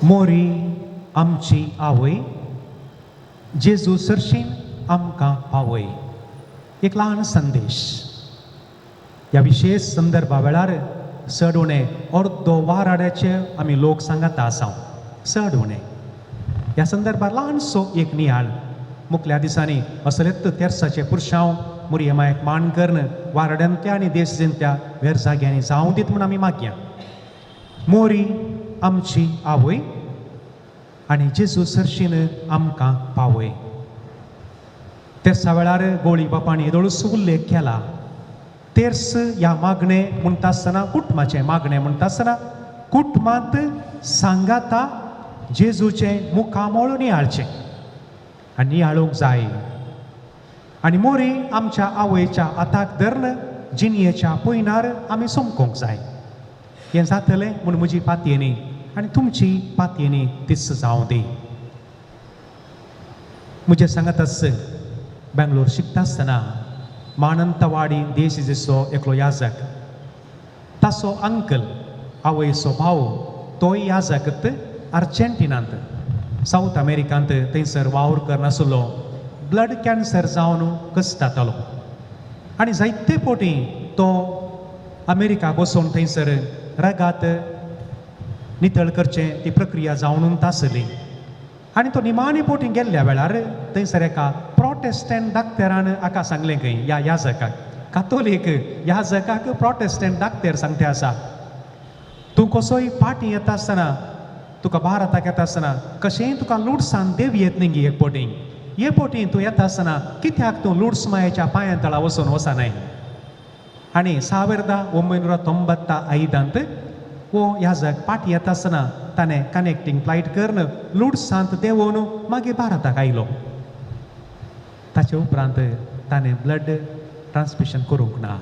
मोरी आमची आवय, जेजू सरशीन आमकां पावय. एक ल्हान संदेश. ह्या विशेश संदर्भा वेळार चड उणें अर्दो वाराड्याचे आमी लोक सांगाता आसा. चड उणें ह्या संदर्भार ल्हानसो एक नियाळ. मुखल्या दिसांनी असलेच तेर्साचे पुरशांव मुरयमायक मान करून वाराड्यांतल्या आनी देश जिंतल्या वेर जाग्यांनी जावं दीत म्हूण आमी मागया. मोरी आमची आवय आनी जेजू सरशीन आमकां पावय. तेर्सा वेळार गोळी बापांनी येदोळूच उल्लेख केला. तेर्स ह्या मागणें म्हणटा आसतना, कुटुंबाचें मागणें म्हणटा आसतना, कुटुंबांत सांगाता जेजूचें मुखामळ नियाळचें आनी नियाळूंक जाय. आनी मोरी आमच्या आवयच्या हाताक धरून जिणयेच्या पयनार आमी चमकोंक जाय. हें जातलें म्हूण म्हजी पातयेनी आनी तुमची पातयेनी तीच जावं दी. म्हजें सांगात बेंगलोर शिकता आसतना मानंतवाडी देश एकलो याजक, ताचो अंकल आवयचो भाव तोय याजक अर्जेंटिनांत सावथ अमेरिकांत थंयसर वावर करनासलो. ब्लड कॅन्सर जावन कसतातालो आनी जायते फावटी तो अमेरिकाक वचून थंयसर रगात नितळ करचें ती प्रक्रिया जावन आसली. आनी तो निमाणे फावटी गेल्ल्या वेळार थंयसर एका प्रोटेस्टंट डाक्टरान हाका सांगलें खंय ह्या याजकाक, कातोलीक याजकाक प्रोटेस्टंट डाक्टर सांगते आसा, तूं कसोय फाटीं येता आसतना, तुका भारताक येता आसतना कशेंय तुका लुडसान देव येत न्ही एक फावटी, हे फावटी तूं येता आसतना कित्याक तूं लुड्स मायेच्या पांयां तळा वचून वचनाय. आनी 1995 हो याजक फाटीं येता आसतना ताणें कनेक्टींग फ्लायट करून लुडसांत देंवोवन मागीर भारताक आयलो. ताचे उपरांत ताणें ब्लड ट्रान्समिशन करूंक ना.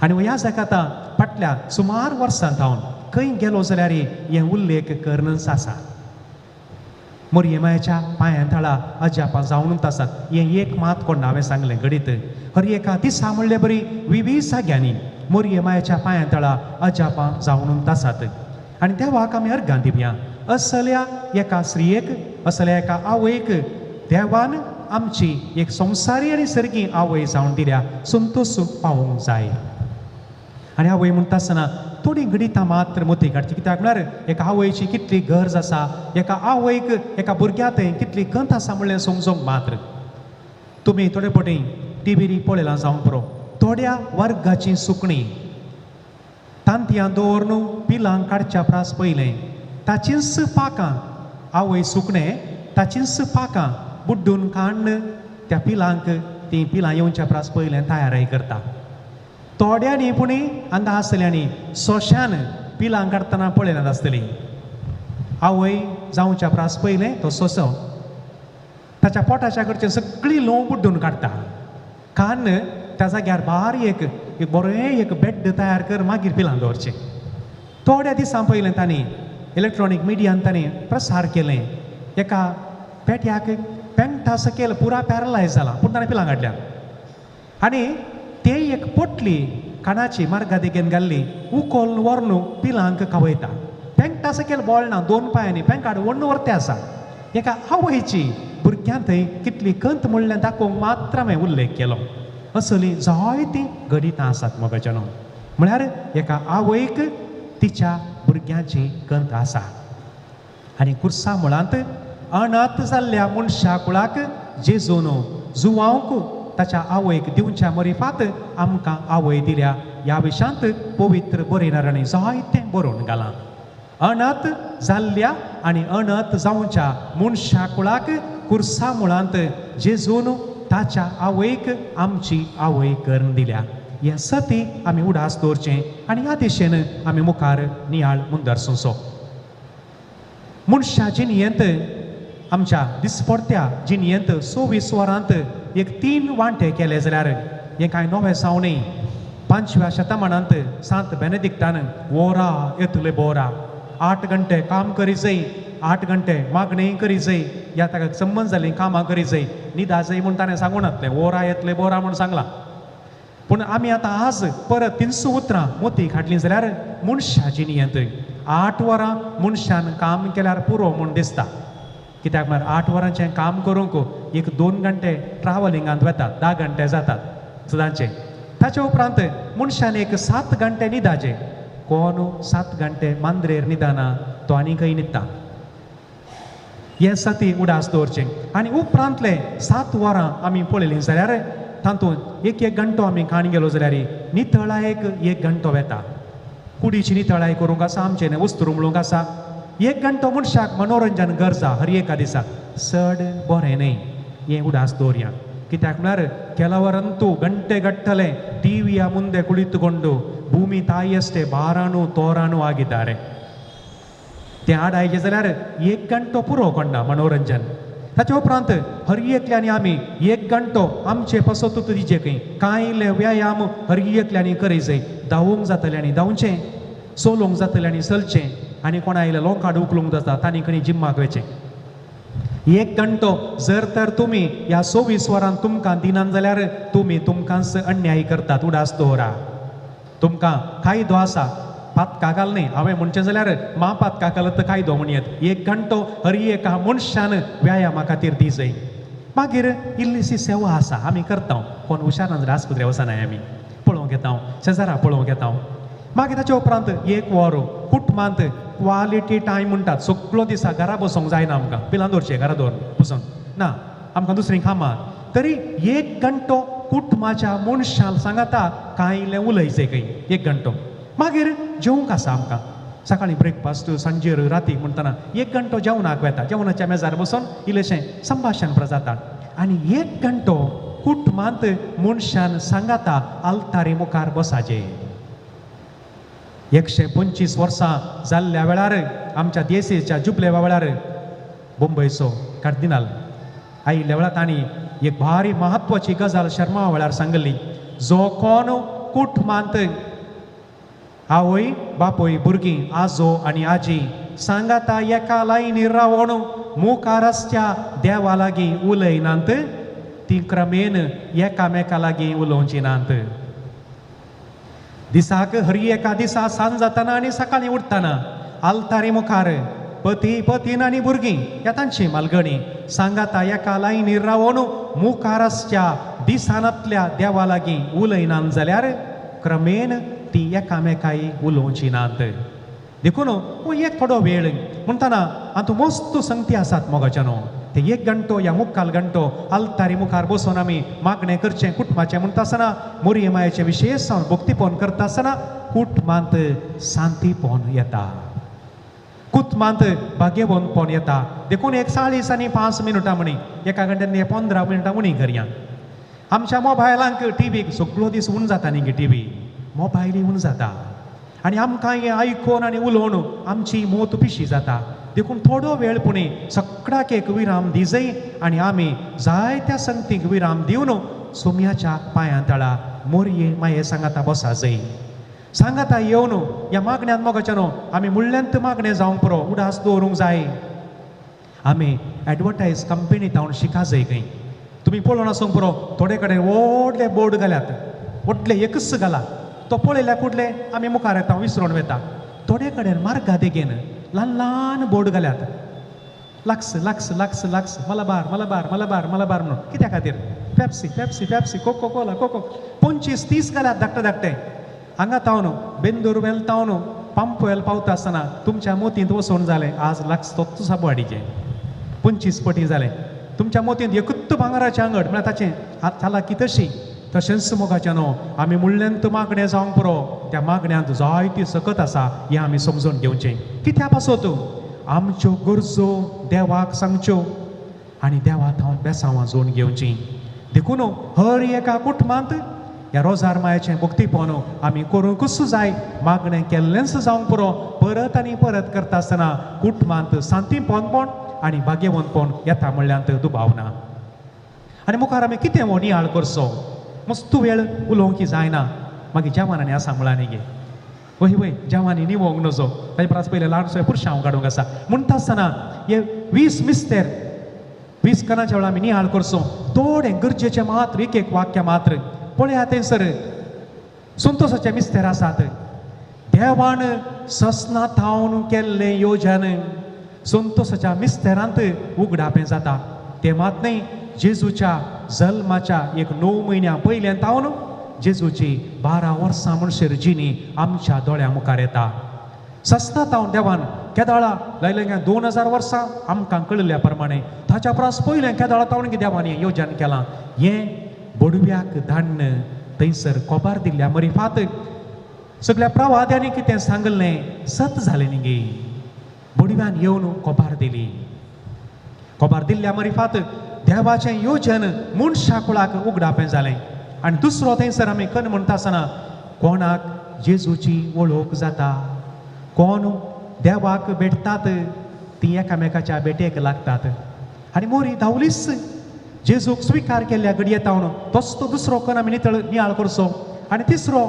आनी हो याजक आतां फाटल्या सुमार वर्सां थावन खंय गेलो जाल्यार हे उल्लेख करूनच आसा. मोरयेमायाच्या पांयां तळा अजापां जावनूच आसात. हें एक मात कोण हांवें सांगलें घडीत हर एका दिसा म्हणले बरी विवीध जाग्यांनी मोरयेमायाच्या पांयां तळा अजापां जावनूच आसात. आनी देवाक आमी अर्गां दिवया. असल्या एका स्त्रियेक, असल्या एका आवयक देवान आमची एक संवसारी आनी सर्गी आवय जावन दिल्या, संतोश पावोवंक जाय. आनी आवय म्हणटा आसतना थोडीं घडितां मात्र मोती काडची, कित्याक म्हळ्यार एका आवयची कितली गरज आसा, एका आवयक एका भुरग्या थंय कितली खंत आसा म्हणलें समजोंक मात्र. तुमी थोडे फावटी टिवीर पळयलां जावंक पुरो, थोड्या वर्गाचीं सुकणीं तांतयां दवरून पिलांक काडच्या प्रास पयलें ताचींच पाकां, आवय सुकणें ताचींच पाकां बुड्डून काडून त्या पिलांक तीं पिलां येवच्या प्रास पयलें तयारय करता. थोड्यांनी पुणी हांगा आसल्यांनी सोंश्यान पिलां काडटना पळयनात आसतलीं. आवय जावच्या प्रास पयलें तो सोंसो ताच्या पोटाच्या कडचें सगळी लोंव बुड्डून काडटा, कान त्या जाग्यार बारीक एक बरें एक बेड तयार कर मागीर पिलां दवरचें. थोड्या दिसां पयलें तांणी इलेक्ट्रॉनीक मिडियान तांणी प्रसार केलें, एका पेट्याक पेंटा सकयल पुरा पॅरलायज जाला पूण ताणें पिलां काडल्या. आनी ते एक पोटली काणाची मार्गा देगेन घाल्ली उकोल व्हरून पिलांक खावयता. पेंटा सकयल बोळना, दोन पांयांनी पेंकाड वण्ण व्हरते आसा. एका आवयची भुरग्यां थंय कितली खंत म्हणल्यार दाखोवंक मात्र हांवें उल्लेख केलो. असली जायतीं घडितां आसात मोगाच्यानो. म्हळ्यार एका आवयक तिच्या भुरग्यांची खंत आसा. आनी कुर्सा मुळांत अनाथ जाल्ल्या मनशा कुळाक जेजून जुवांक ताच्या आवयक दिवच्या मरिफात आमकां आवय दिल्या. ह्या विशांत पवित्र बरयणारांनी जायतें बरोवन घालां. अनाथ जाल्ल्या आनी अनाथ जावच्या मनशा कुळाक कुर्सा मुळांत जेजून ताच्या आवयक आमची आवय करून दिल्या. हें सती आमी उडास दवरचें आनी ह्या दिशेन आमी मुखार नियाळ मुंदरसुचो. मनशा जिणयेंत आमच्या दिसपडत्या जिणयेंत 24 वरांत एक 3 वांटे केले जाल्यार हें कांय नवें जावं न्ही. 5व्या शतमानांत सांत बेनेदिक्तान वोरा येतले बोरा, 8 घंटे काम करी जाय, 8 घंटे मागणी करी जाय, ह्या ताका संबंद जालीं कामां करी जाय, निदा जाय म्हूण ताणें सांगूं नातलें, वोरा येतले बोरा म्हूण सांगलां. पूण आमी आतां आज परत 300 उतरां मोती काडलीं जाल्यार मनशा जिणयेंत 8 वरां मनशान काम केल्यार पुरो म्हूण दिसता. कित्याक म्हळ्यार 8 वरांचें काम करूंक एक 2 घंटे ट्रावलिंगांत वतात, 10 घंटे जातात सदांचे. ताचे उपरांत मनशान एक 7 घंटे न्हिदाचें. कोण 7 घंटे मांद्रेर न्हिदना तो आनी खंय न्हिदता. हें सती उडास दवरचें. आनी उपरांतले 7 वरां आमी पळयलीं जाल्यार तातूंत एक एक घंटो आमी खाण गेलो जाल्यार नितळायेक 1 घंटो वेता. कुडीची नितळाय करूंक आसा, आमचें वस्तू म्हणूंक आसा. 1 घंटो मनशाक मनोरंजन गरजा हर एका दिसाक, चड बरें न्हय हें उडास दवरया. कित्याक म्हळ्यार ಕೆಲವರಂತೂ ಗಂಟೆಗಟ್ಟಲೆ ಟಿವಿಯ ಮುಂದೆ ಕುಳಿತುಕೊಂಡು ಭೂಮಿ ತಾಯಿಯಷ್ಟೇ ಭಾರಾನು ತೋರಾನು ಆಗಿದ್ದಾರೆ. ते आडायचे जाल्यार 1 घंटो पुरो कोण्णा मनोरंजन. ताचे उपरांत हर एकल्यांनी आमी 1 घंटो आमचे पसतूच दिचे खंय कांय इल्ले व्यायाम हर एकल्यांनी करीय. धांवूंक जातलें आनी धांवचें, चलोवंक जातलें आनी चलचें, आनी कोणा इल्लें लोकांक उखलूंक जाता तांणी खंय जिम्माक वचें. 1 घंटो जर तर तुमी ह्या 24 वरां तुमकां दिनात जाल्यार तुमी तुमकांच अन्याय करतात. उडास दवरा, तुमकां कायदो आसा, पातका घाल न्ही. हांवें म्हणचें जाल्यार मा पातका घालत तर कायदो म्हणयेत. 1 घंटो हर एका मनशान व्यायामा खातीर दी जाय. मागीर इल्लीशी सेवा आसा आमी करता. कोण हुशार ना जाल्यार आस्पत्रे वचनाय, आमी पळोवंक येता, शेजारा पळोवंक येता. मागीर ताचे उपरांत 1 वर कुटुंबांत क्वालिटी टायम म्हणटात. सगळो दिसा घरा बसूंक जायना आमकां, पिलां दवरचें घरा दवर बसून ना, आमकां दुसरीं कामां. तरी 1 घंटो कुटुंबाच्या मनशान सांगाता कांय इल्लें उलयचें खंय 1 घंटो. मागीर जेवंक आसा आमकां, सकाळीं ब्रेकफास्ट, सांजेर, राती म्हणटना 1 घंटो जेवणाक वेता. जेवणाच्या मेजार बसून इल्लेशें संभाशण जाता. आनी 1 घंटो कुटुंबांत मनशान सांगाता आल्तारी मुखार बसाचें. 125 वर्सां जाल्ल्या वेळार आमच्या देशेच्या जुबलेवा वेळार मुंबयचो कार्दिनाल आयिल्ल्या वेळार तांणी एक भारी म्हत्वाची गजाल शर्मा वेळार सांगली. जो कोण कुटुंबांत आवय बापूय भुरगीं आजो आनी आजी सांगाता एका लायनी रावण मुखार आसच्या देवा लागीं उलयनात, ती क्रमेन एकामेका लागीं उलोवची नात. दिसाक हर एका दिसा सांज जातना आनी सकाळीं उठतना आल्तारी मुखार पती पतीन आनी भुरगीं ह्या तांची मालगणी सांगाता एका लायनी रावण मुखार आसच्या दिसानांतल्या देवा लागीं उलयनात जाल्यार क्रमेन ती एकामेकाय उलोवची नात. देखून हो एक थोडो वेळ म्हणटना आतां मस्त संगती आसात मोगाच्यानो. ते 1 घंटो या मुक्काल घंटो आल्तारी मुखार बसून आमी मागणें करचें कुटुंबाचें म्हणटा आसतना मोरये मायेचें विशेश जावन भक्तीपण करता आसतना कुटुंबांत शांतीपण येता, कुटुंबांत भाग्यवंतपण येता. देखून एक 40 आनी 5 मिनटां म्हणी एका घंट्यान 15 मिनटां उणी करया. आमच्या मोबायलांक टिवीक सगळो दीस उण जाता न्ही गे, टिवी मोबायलय उण जाता आनी आमकां हें आयकून आनी उलोवन आमची मोत पिशी जाता. देखून थोडो वेळ पुणी सगळ्याक एक विराम दिजय आनी आमी जायत्या संगतीक विराम दिवन सोम्याच्या पांयां तळा मोरये माये सांगाता बसा जाय. सांगाता येवन ह्या मागण्यांत मोगाच्या न्हू आमी मुळ्यांत मागणें जावंक पुरो, उडास दवरूंक जाय. आमी एडवर्टायज कंपनी तावन शिका जाय खंय. तुमी पळोवन आसूंक पुरो, थोडे कडेन व्हडले बोर्ड घाल्यात, व्हडले एकच घाला, तो पळयल्यार कुडले आमी मुखार येता विसरून वता. थोडे कडेन मार्गा देगेन ल्हान ल्हान board घाल्यात, Lux Lux Lux Lux Malabar Malabar Malabar Malabar म्हणून. कित्या खातीर? Pepsi Pepsi Pepsi Coca Cola Coca 25-30 घाल्यात धाकटे धाकटे. हांगा तावन बेंदूर वेल तावन पंप वेल पावता आसतना तुमच्या मोतींत वचून जालें आज लक्स तोच साबवाडीचें 25 पटी जालें. तुमच्या मोतींत एकूच भांगराचें आंगड म्हळ्यार ताचें हात चालाकी तशी. तशेंच मोगाचें न्हू आमी मुळ्यांत मागणें जावंक पुरो, त्या मागण्यांत जायती सकत आसा हें आमी समजून घेवचें. कित्या पासत आमच्यो गरजो देवाक सांगच्यो आनी देवा थावन बेसांवां जोडून घेवचीं. देखून हर एका कुटुंबांत ह्या रोजार मायेचें भक्तीपण आमी करूंकूच जाय. मागणें केल्लेंच जावंक पुरो, परत आनी परत करता आसतना कुटुंबांत शांतीपणपण आनी भाग्यवंतपण येता म्हणल्यांत दुबाव ना. आनी मुखार आमी कितें हो नियाळ करचो, मस्त वेळ उलोवंक जायना. मागीर जेवणांनी आसा म्हळ्यार न्ही गे, वय वय जेवांनी निवोंक नजो, ताजे परस पयलें ल्हानसो पुरशांव काडूंक आसा. म्हणटा आसतना हे 20 मिस्तेर 20 कणाच्या वेळार आमी नियाळ करचो, थोडें गरजेचें मात्र एक एक वाक्य मात्र पळया. थंयसर संतोशाचे मिस्तेर आसात, देवान ससना थावन केल्लें योजन संतोसाच्या मिस्तेरांत उगडापें जाता. तें मात न्हय, जेजूच्या जल्माच्या एक 9 म्हयन्यां पयल्यान थावन जेजूची 12 वर्सां म्हणसर जिणी आमच्या दोळ्या मुखार येता. ससना थावन देवान केदाळा लायलें 2000 वर्सां आमकां कळिल्ल्या प्रमाणे ताच्या परस पयलें केदाळा थावन देवान हें योजन केलां. हें बोडव्याक धाडून थंयसर कोबार दिल्ल्या मरिफात सगळ्या प्रवाद्यांनी कितें सांगलें सत जालें न्ही गे. बोडव्यान येवन कोबार दिली. कोबार दिल्ल्या मरिफात देवाचें योजन मनशा कुळाक उगडापें जालें. आनी दुसरो थंयसर आमी कन म्हणटा आसतना कोणाक जेजूची वळख जाता, कोण देवाक भेटतात, ती एकामेकाच्या भेटेक लागतात. आनी मोरी धांवलीच जेजूक स्विकार केल्ल्या घडये तावन तोच तो दुसरो कन आमी नितळ नियाळ करचो. आनी तिसरो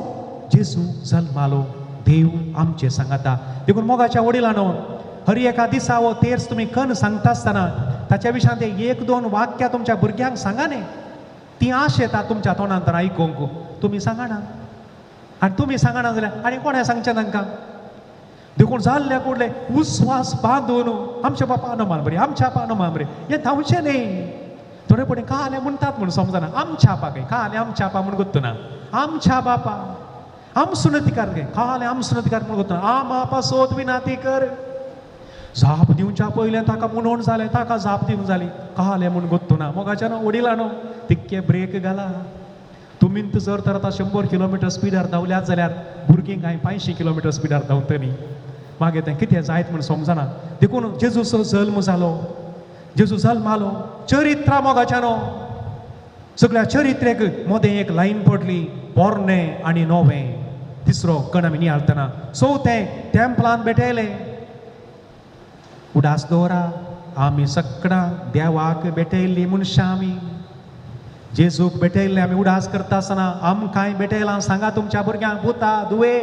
जेजू जल्मालो, देव आमचे सांगाता. देखून मोगाच्या वडिलांनो, हर एका दिसा हो तेर्स तुमी कन सांगता आसतना ताच्या विशयान ते 1-2 वाक्यां तुमच्या भुरग्यांक सांगा न्ही, ती आश येता तुमच्या तोंडांत आयकूंक. तुमी सांगना, आनी तुमी सांगना जाल्यार आनी कोणें सांगचें तांकां? देखून जाल्ल्या कुडले उस्वास बांदून आमच्या बापा नो मान बरी, आमच्या आपा नो मान बरी, हें धांवचें न्ही. थोडे पडे काले म्हणटात म्हूण समजना, आमच्या आपा काय काले आमच्या आपा म्हूण गोत्तना, आमच्या बापा आमसुनतीकार काय काले आमसुनतीकार म्हूण गोत्तना, आम आपा सोद विनाती कर. जाप दिवच्या पयलें ताका म्हणून जालें, ताका जाप दिवंक जाली काले म्हूण गोत्तना. मोगाच्यान वडिलानो तिक्के ब्रेक घाला. तुमी जर तर आतां 100 किलोमिटर स्पिडार धांवल्यात जाल्यार भुरगीं कांय 500 किलोमिटर स्पिडार धांवतलीं. मागीर तें कितें जायत म्हूण समजना. देखून जेजूचो जल्म जालो, जेजू जल्मालो चरित्रा मोगाच्यानो सगळ्या चरित्रेक मदें एक लायन पडली, पोरणें आनी नवें. तिसरो कण आमी नियाळतना चवथें तेंपलान भेटयलें. उडास दवरा, आमी सगळां देवाक भेटयल्लीं मनशां, आमी जेजूक भेटयल्लें आमी उडास करता आसतना आमकांय भेटयलां. सांगा तुमच्या भुरग्यांक, पुता दुवे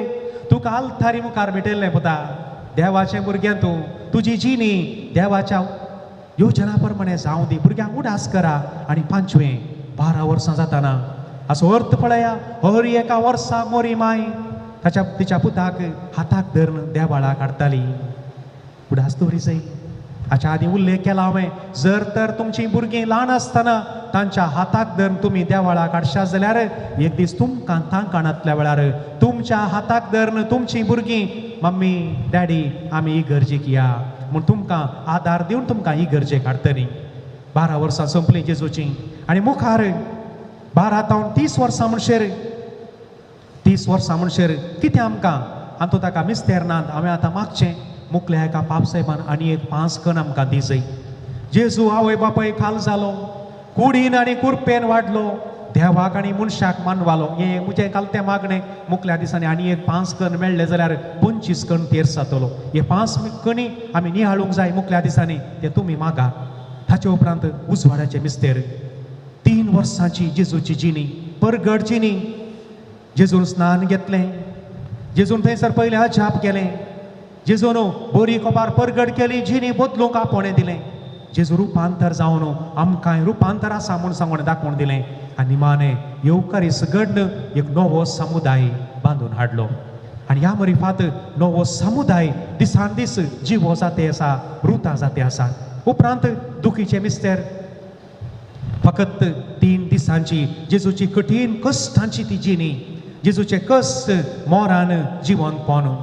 तुका आल्तारी मुखार भेटयल्लें, पुता देवाचें भुरगें तूं, तुजी जिणी देवाच्या योजना प्रमाणे जावं दी. भुरग्यांक उडास करा. आनी पांचवें 12 वर्सां जाताना असो अर्थ पळया, हर एका वर्सा मोरी माय ताच्या तिच्या पुताक हाताक धरून देवाळा काडटाली. उडास दवरी जाय. हाच्या आदीं उल्लेख केला हांवें, जर तर तुमचीं भुरगीं ल्हान आसतना तांच्या हाताक धरून तुमी देवाळा काडशात जाल्यार एक दीस तुमकां तांकाणांतल्या वेळार तुमच्या हाताक धरून तुमचीं भुरगीं मम्मी डॅडी आमी इगर्जेक या म्हूण तुमकां आदार दिवन तुमकां इगर्जेक हाडटलीं. 12 वर्सां सोंपलीं जेजूचीं आनी मुखार 12 तावन 30 वर्सां म्हणशेर, 30 वर्सां म्हणशेर कितें आमकां आनी तो ताका मिस्तेर नात. हांवें आतां मागचें मुखल्या एका पापसाहेबान आनी एक 5 कण आमकां दिजय. जेजू आवय बापाय खाल जालो, कुडीन आनी कुरपेन वाडलो, देवाक आनी मनशाक मानवालो. हें म्हजें काल तें मागणें मुखल्या दिसांनी आनी एक 5 कण मेळ्ळें जाल्यार 25 कण तेर्स जातलो. हे 5 कणी आमी निहाळूंक जाय मुखल्या दिसांनी, ते तुमी मागा. ताचे उपरांत उजवाडाचें मिस्तेर, 3 वर्सांची जेजूची जिणी, परगट जिणी. जेजून स्नान घेतलें, जेजून थंयसर पयलें अजाप केलें, जेजून बरी कोपार परगट केली, जिणी बदलूंक आपोवणें दिलें. जेजू रुपांतर जावन आमकांय रुपांतर आसा म्हूण सांगून दाखोवन दिलें. आनी माने येवकारीस घडन एक नवो समुदाय बांदून हाडलो. आनी ह्या मरिफात नवो समुदाय दिसान दीस जिवो जाते आसा, रुता जाते आसा. उपरांत दुखीचें मिस्तेर, फकत 3 दिसांची जेजूची कठीण कश्टांची ती जिणी, जेजूचे कश्ट मोरान जिवनपण,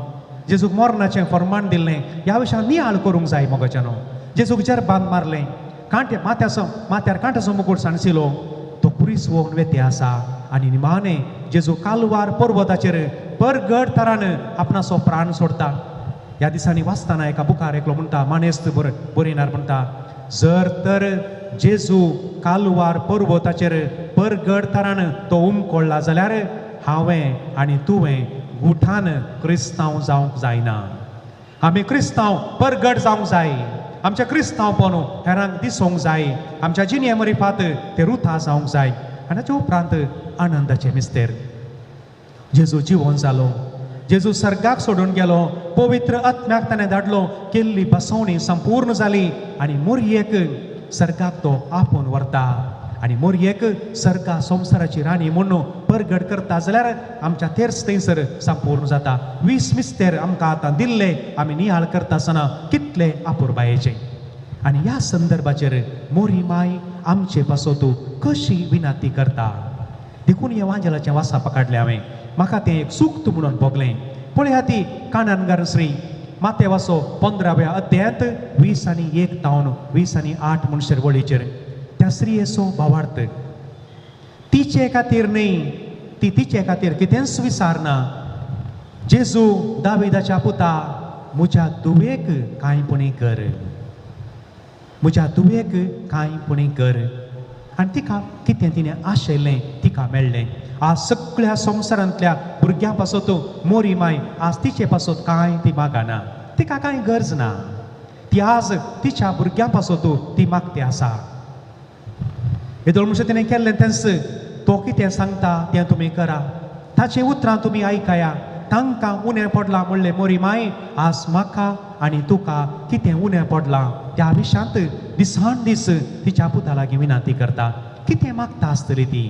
जेजूक मरणाचें फर्मान दिल्लें. ह्या विशयान नियाळ करूंक जाय मोगाच्यानो. जेजूक जरबान मारलें, कांटे माथ्याचो माथ्यार कांट्याचो मुकूट सांडसिलो, तो कुरीस वोवन वेते आसा. आनी निमाणें जेजू कालवार पर्वताचेर परगट तरान आपणाचो प्राण सोडता. ह्या दिसांनी वाचतना एका बुकार एकलो म्हणटा, मानेस्त बरयणार म्हणटा, जर तर जेजू कालवार पर्वताचेर परगट तरान तो उमकोळ्ळा जाल्यार हांवें आनी तुवें गुठान क्रिस्तांव जावंक जायना. आमी क्रिस्तांव परगट जावंक जाय. आमच्या क्रिस्तांवपण हेरांक दिसूंक जाय. आमच्या जिणे मरिफात ते रुथा जावंक जाय. आनी ताच्या उपरांत आनंदाचें मिस्तेर, जेजू जिवन जालो, जेजू सर्गाक सोडून गेलो, पवित्र आत्म्याक ताणें धाडलो, केल्ली बसवणी संपूर्ण जाली आनी मोरयेक सर्गाक तो आपोवन व्हरता. आनी मोरयेक सर्गा संवसाराची राणी म्हणून परगट करता जाल्यार आमच्या तेर्स थंयसर संपूर्ण जाता. 20 मिस्तेर आमकां आतां दिल्ले आमी नियाळ करता आसतना कितले अपुरबायेचे. आनी ह्या संदर्भाचेर मोरी माय आमचे पासत कशी विनंती करता देखून हे वांजेलाचें वासाप काडलें हांवें. म्हाका तें एक सूक्त म्हणून भोगलें. पळया ती कानानगार श्री मातेवासो 15व्या अध्यायांत 20 आनी 1 तावन 20 आनी 8 मनशेर वळीचेर त्या स्त्रियेचो भावार्थ तिचे खातीर न्हय, ती तिचे खातीर कितेंच विसारना. जेजू दाविदाच्या पुता म्हज्या धुवेक कांय पुणी कर, म्हज्या धुवेक कांय पुणी कर. आनी तिका कितें तिणें आशयलें तिका मेळ्ळें. आज सगळ्या संवसारांतल्या भुरग्यां पासत मोरी माय आज तिचे पासत कांय ती मागना, तिका कांय गरज ना. ती आज तिच्या भुरग्यां पासत ती मागती आसा. येदोळ म्हणचे तिणें केल्लें तेंच, तो कितें सांगता तें तुमी करा, ताचीं उतरां तुमी आयकया. तांकां उणें पडलां म्हणलें मोरी माय आज म्हाका आनी तुका कितें उणें पडलां त्या विशांत दिसान दीस तिच्या पुता लागीं विनंती करता. कितें मागता आसतली ती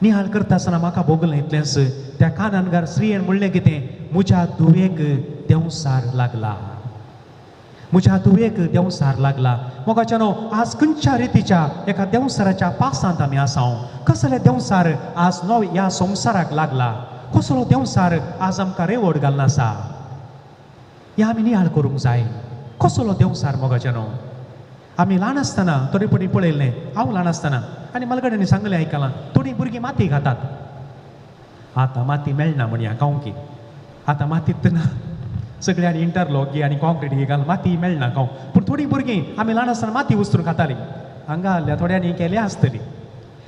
निहाल करता आसतना म्हाका भोगलें इतलेंच. त्या कानानगार स्त्रियेन म्हणलें कितें, म्हज्या धुवेक देंवसार लागला, म्हज्या धुवेक देंवसार लागला. मोगाच्यानो आज खंयच्या रितीच्या एका देंवसाराच्या पासांत आमी आसा. कसले देंवसार आज नव ह्या संवसाराक लागला, कसलो देंवसार आज आमकां रेवड घालना आसा, ह्या आमी नियाळ करूंक जाय. कसलो देंवसार मोगाच्यानो. आमी ल्हान आसतना थोडे पटी पळयल्लें, हांव ल्हान आसतना आनी म्हालगड्यांनी सांगलें आयकलां, थोडीं भुरगीं माती खातात. आतां माती मेळना म्हणया गांवकी, आतां मातीत ना, सगळ्यांनी इंटरलॉक घे आनी कॉन्क्रीट घे घाल, माती मेळना गांव. पूण थोडीं भुरगीं आमी ल्हान आसतना माती उस्तून खातालीं. हांगा आहल्या थोड्यांनी केल्या आसतली.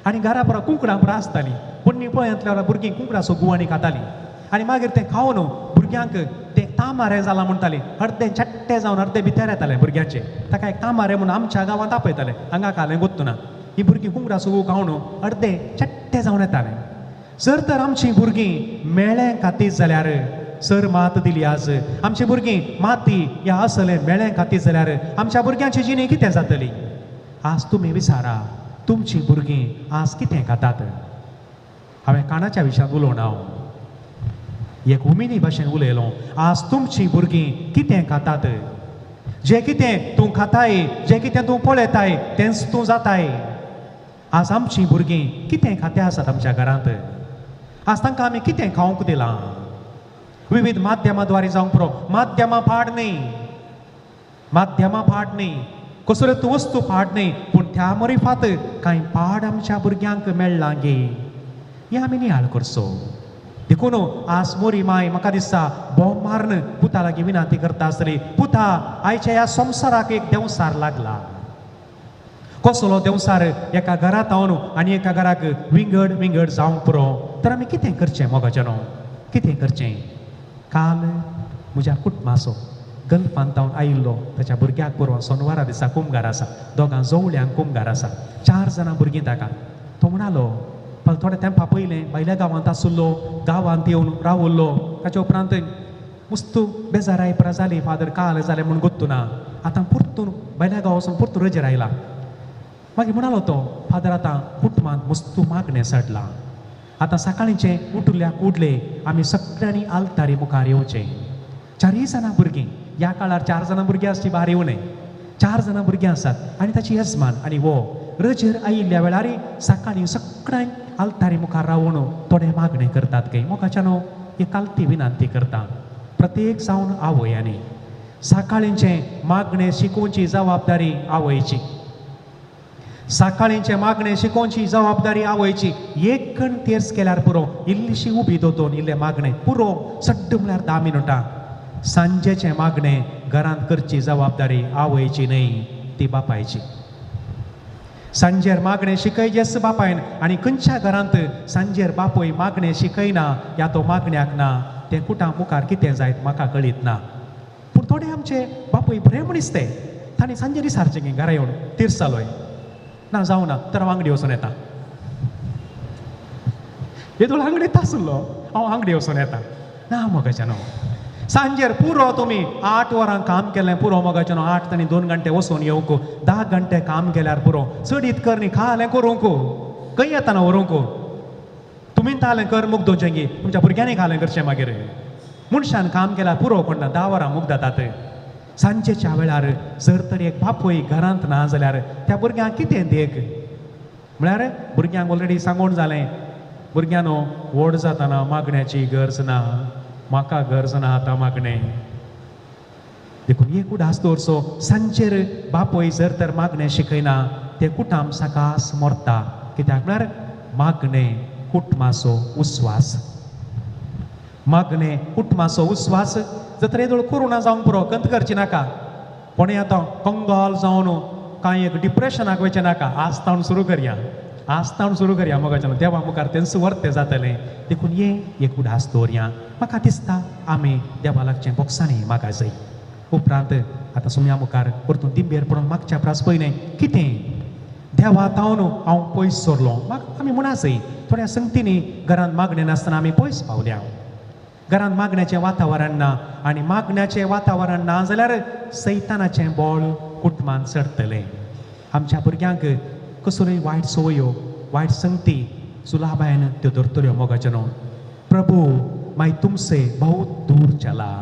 आनी घरा पुरा कुंकडां पुरा आसतालीं. पूण पळयतल्या भुरगीं कुंकडाचो गुवाणी खातालीं आनी मागीर तें खावन भुरग्यांक तें तामारे जालां म्हणटालीं. अर्दे चट्टे जावन अर्दे भितर येताले भुरग्यांचे. ताका एक तामारे म्हणून आमच्या गांवांत आपयताले, हांगा खालें गोत्तुना. ही भुरगीं कुंकडाचो गू खावन अर्दे चट्टे जावन येताले. जर तर आमचीं भुरगीं मेळ्ळें खातीर जाल्यार सर मात दिली आज आमची भुरगीं माती ह्या असलें मेळ्ळें खातीर जाल्यार आमच्या भुरग्यांची जिणी कितें जातली. आज तुमी विचारा तुमचीं भुरगीं आज कितें खातात. हांवें कानाच्या विशयांत उलोवना, हांव एक उमिनी भाशेन उलयलो. आज तुमचीं भुरगीं कितें खातात. जें कितें तूं खाताय, जें कितें तूं पळयताय तेंच तूं जाताय. आज आमचीं भुरगीं कितें खातें आसात आमच्या घरांत. आज तांकां आमी कितें खावंक दिलां. विविध माध्यमाद्वारे जावंक पुरो, माध्यमां पाड न्ही, माध्यमां पाड न्ही, कसल्यो तूं वस्तू पाड न्ही, पूण त्या मरिफात कांय पाड आमच्या भुरग्यांक मेळ्ळां गे, हें आमी नियाळ करचो. देखून आज मोरी माय म्हाका दिसता बोम मारून पुता लागीं विनंती करता आसतली, पुता आयच्या ह्या संवसाराक एक देंवसार लागला. कसलो देंवसार एका घरांत हांव आनी एका घराक विंगड विंगड जावंक पुरो. तर आमी कितें करचें मोगाच्यानो, कितें करचें. काल म्हज्या कुटुंबाचो गल्फांत तावन आयिल्लो ताच्या भुरग्याक पुरो सोनवारा दिसा कुमगार आसा, दोगां जोवळ्यांक कुमगार आसा, 4 जाणां भुरगीं ताका. तो म्हणालो पण थोड्या तेंपा पयलें भायल्या गांवांत आशिल्लो, गांवांत येवन रावल्लो. ताच्या उपरांत मुस्तू बेजाराय परा जाली, फादर काल जालें म्हूण गोत्तुना. आतां परतून भायल्या गांवा वचून परतून रजेर आयला. मागीर म्हणालो तो, फादर आतां कुटुंबांत मुस्तू मागणें चडलां. आतां सकाळींचें उठल्या उडले आमी सगळ्यांनी आलतारी मुखार येवचें. 4 जाणां भुरगीं, ह्या काळार 4 जाणां भुरगीं आसची भार येवं, 4 जाणां भुरगीं आसात आनी ताची येजमान आनी वो रजेर आयिल्ल्या वेळार सकाळीं सगळ्यांक आलतारी मुखार रावून थोडे मागणें करतात काय. मोगाच्यानो एक आलती विनंती करता प्रत्येक जावन आवयांनी सकाळींचें मागणें शिकोवची जबाबदारी आवयची, सकाळींचें मागणें शिकोवची जबाबदारी आवयची. एक कण तेर्स केल्यार पुरो, इल्लीशी उबी दोतोन इल्लें मागणें पुरो, सड्ड म्हळ्यार 10 मिनटां. सांजेचें मागणें घरांत करची जबाबदारी आवयची न्हय, ती बापायची. सांजेर मागणें शिकयजेच बापायन. आनी खंयच्या घरांत सांजेर बापूय मागणें शिकयना या तो मागण्याक ना, तें कुटां मुखार कितें जायत म्हाका कळीत ना. पूण थोडे आमचे बापूय बरे मनीस ते, तांणी सांजेर विचारचें की घरा येवन तीर्स जालोय ना जावं ना तर हांव आंगडी वचून येता. येदोळ आंगडीत आसलो, हांव आंगडी वचून येता ना मोगाच्यानो. सांजेर पुरो तुमी 8 वरां काम केलें पुरो मोगाचें 8 आनी 2 घंटे वचून येवंक 10 घंटे काम केल्यार पुरो, चडीत करणी खालें करूंक खंय येतना व्हरूंक, तुमी तालें कर मुगदोवचें गी तुमच्या भुरग्यांनी खालें करचें. मागीर मनशान काम केल्यार पुरो कोण 10 वरां मुगदातात. सांजेच्या वेळार जर तर एक बापूय घरांत ना जाल्यार त्या भुरग्यांक कितें देख? म्हळ्यार भुरग्यांक ऑलरेडी सांगून जालें, भुरग्यांनो व्हड जातना मागण्याची गरज ना, म्हाका गरज ना आतां मागणें. देखून एक उडास दवरचो, सांजेर बापूय जर तर मागणें शिकयना तें कुटाम सकास मरता. कित्याक म्हळ्यार मागणें कुटुंबाचो उस्वास, मागणें कुटुंबाचो उस्वास. जर तर येदोळ कोरोना जावंक पुरो, कंत करची नाका, कोणें आतां कंगाल जावन कांय एक डिप्रेशनाक वयचें नाका. आज तावन सुरू करया, आज तावन सुरू करया मोगाच्यान, देवा मुखार तेंच वर्तें जातलें. देखून ये एक उडास दवरया. म्हाका दिसता आमी देवा लागचें बोक्सांनी मागा जाय. उपरांत आतां सुमया मुखार परतून दिंबेर पडून मागच्या प्रास पयलें कितें देवा तावन हांव पयस सरलो. म्हाका आमी म्हणा जाय थोड्या संगतींनी घरांत मागणें नासतना आमी पयस पावल्या. घरांत मागण्याचें वातावरण ना आनी मागण्याचें वातावरण ना जाल्यार सैतानाचें बळ कुटुंबान चडटलें. आमच्या भुरग्यांक कसल्योय वायट संवयो, वायट संगती सुलाबायन त्यो धरतल्यो. मोगाचें न्हू, प्रभु मैं तुमसे बहुत दूर चला,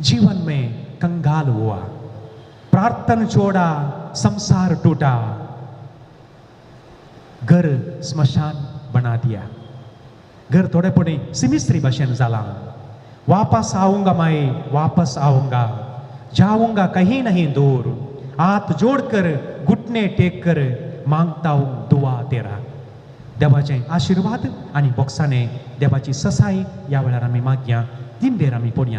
जीवन में कंगाल हुआ, प्रार्थना छोड़ा, संसार टूटा, घर स्मशान बना दिया. घर थोडे पणी सिमिस्त्री भाशेन जालां. वापस आऊंगा मैं, वापस आऊंगा, जाऊंगा कहीं नहीं दूर, हाथ जोड़कर घुटने टेक कर मांगता हूं दुआ तेरा. देवाचे आशिर्वाद आनी बोक्साने देवाची ससाई ह्या वेळार आमी मागया. दिंबेर आमी पडया.